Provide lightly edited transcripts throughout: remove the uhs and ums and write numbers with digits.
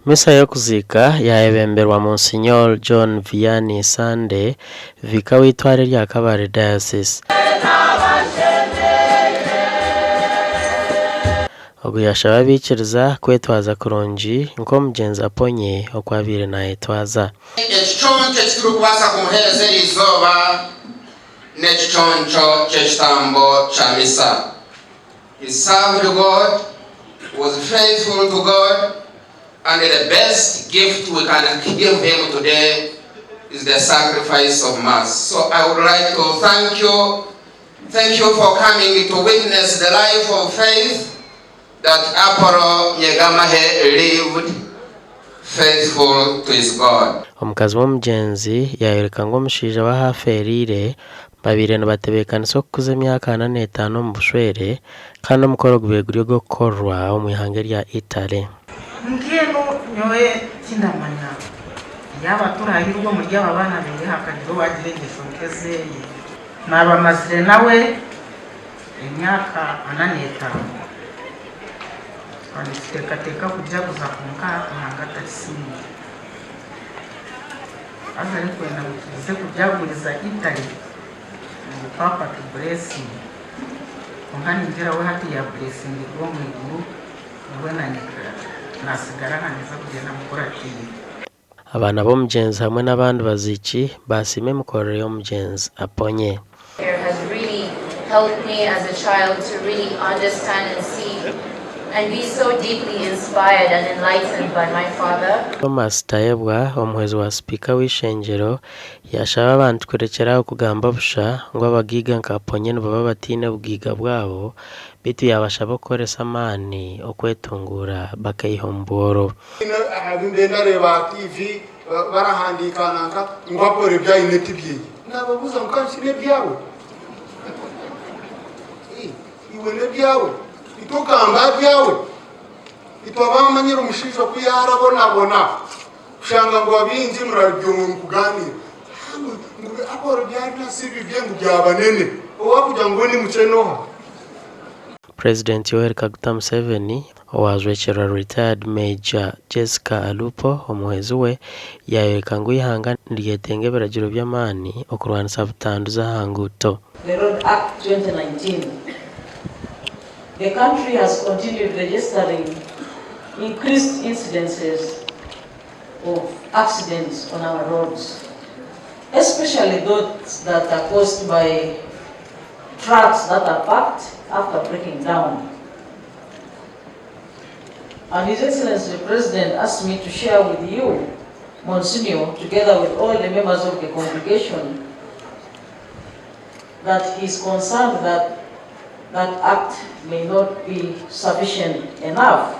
Misa y'okuziika yaayebemberwa Monsignor John Vianney Sande, Viika w'eitware erya Kabale Diocese. Ogu yaashaba abaikiriza kwetwaza kurungi nk'omugyenzi Aponye oku abaire naayetwaza. Ekiconco eki turikubaasa kumuheereza eri izooba n'ekiconco ky'ekitambo kya Misa. He served God, was faithful to God, and the best gift we can give him today is the sacrifice of Mass. So I would like to thank you, thank you for coming to witness the life of faith that Apollo Nyegamahe lived faithful to his God. Omukazi w'omugyenzi yaayoreka ngu omushaija we ahu afeereire babaire nibatebeekanisa okukuza emyaka 45 omu bushwere kandi omukoro gubaire guri ogw'okukorerwa omu ihanga erya Italy. Mbwenu nyowe tindamanya yaaba turahirwe omuri aba baana beeye hakagira owaagira engyesho nk'ezeeye. Naaba mazire nawe emyaka 45. Twaba nituteekateeka kujaguza kwonka Ruhanga atakisiimire. Haza arikwenda ngu tuze kujaguriza Italy ngu Paapa atuburesinge. Kwonka ningira we hati yaaburesingirwe omu iguru, nyowe naanye naatsigara aha ninza kugyenda mukuratiire. Abaana b'omugyenzi hamwe n'abandi baziiki baasiima emikorere y'omugyenzi Aponye. Here has really helped me as a child to really understand and see and be so deeply inspired and enlightened by my father. Thomas Tayebwa, omuhwezi wa sipiika w'eishengyero yaashaba abantu kurekyera aho kugamba busha ngu abagaiga nka Aponye nibaba bataine bugaiga bwabo beitu yaabashaba okukoresa amaani okwetunguura bakaiha omu bworo. Haine abu mbaire ndareeba aha TV barahandiika nanka ngu Apollo ebi aine ti byeye. Nababuuza ngu kandi shi n'ebyawe? Iwe n'ebyawe? Itwe ogamba aha byawe? Itwe abamanyire omushaija oku yaarabonabona kushanga ngu abaingi muraribyo ngu mukugaaniira ngu Apollo ebi arina si bibye ngu bya banene. Owaakugira ngu we ni mukye n'oha? Purezidenti Yoweri Kaguta Museveni Owaajwekyerwa Retired Major Jessica Alupo omuhwezi we yaayoreka ngu eihanga niryetenga ebiragiro by'amaani okurwanisa butandu z'aha nguuto. The Road Act 2019, the country has continued registering increased incidences of accidents on our roads, especially those that are caused by trucks that are parked after breaking down. And His Excellency the President asked me to share with you, Monsignor, together with all the members of the congregation, that he is concerned that that act may not be sufficient enough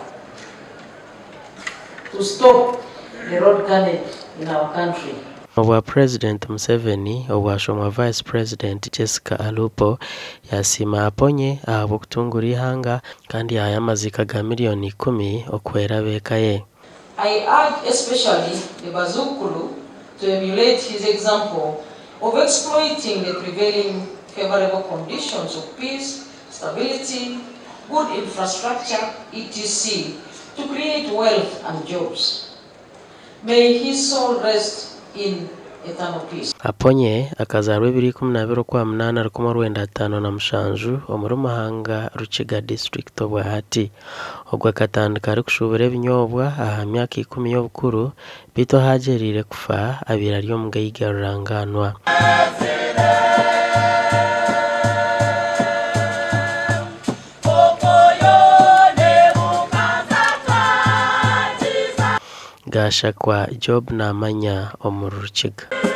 to stop the road carnage in our country. Obwa Purezidenti Museveni obwashomwa Vice President Jessica Alupo yasiima Aponye ahabw'okutungura eihanga kandi yahayo amaziika ga miriyoni ikumi okuhwera ab'eka ye. I urge especially the Bazuukulu to emulate his example of exploiting the prevailing favourable conditions of peace, stability, good infrastructure, etc to create wealth and jobs. May his soul rest in eternal peace. Aponye akazaarwa ebiro 12 Okwamunaana 1957 omuri Muhanga, Rukiga District obwahati. Ogwo akatandika arikushuubura ebinyobwa aha myaka ikumi y'obukuru beitu ahu agyereire kufa abaire ari omugaiga rurangaanwa. Gashakwa Job Namanya omuri Rukiga.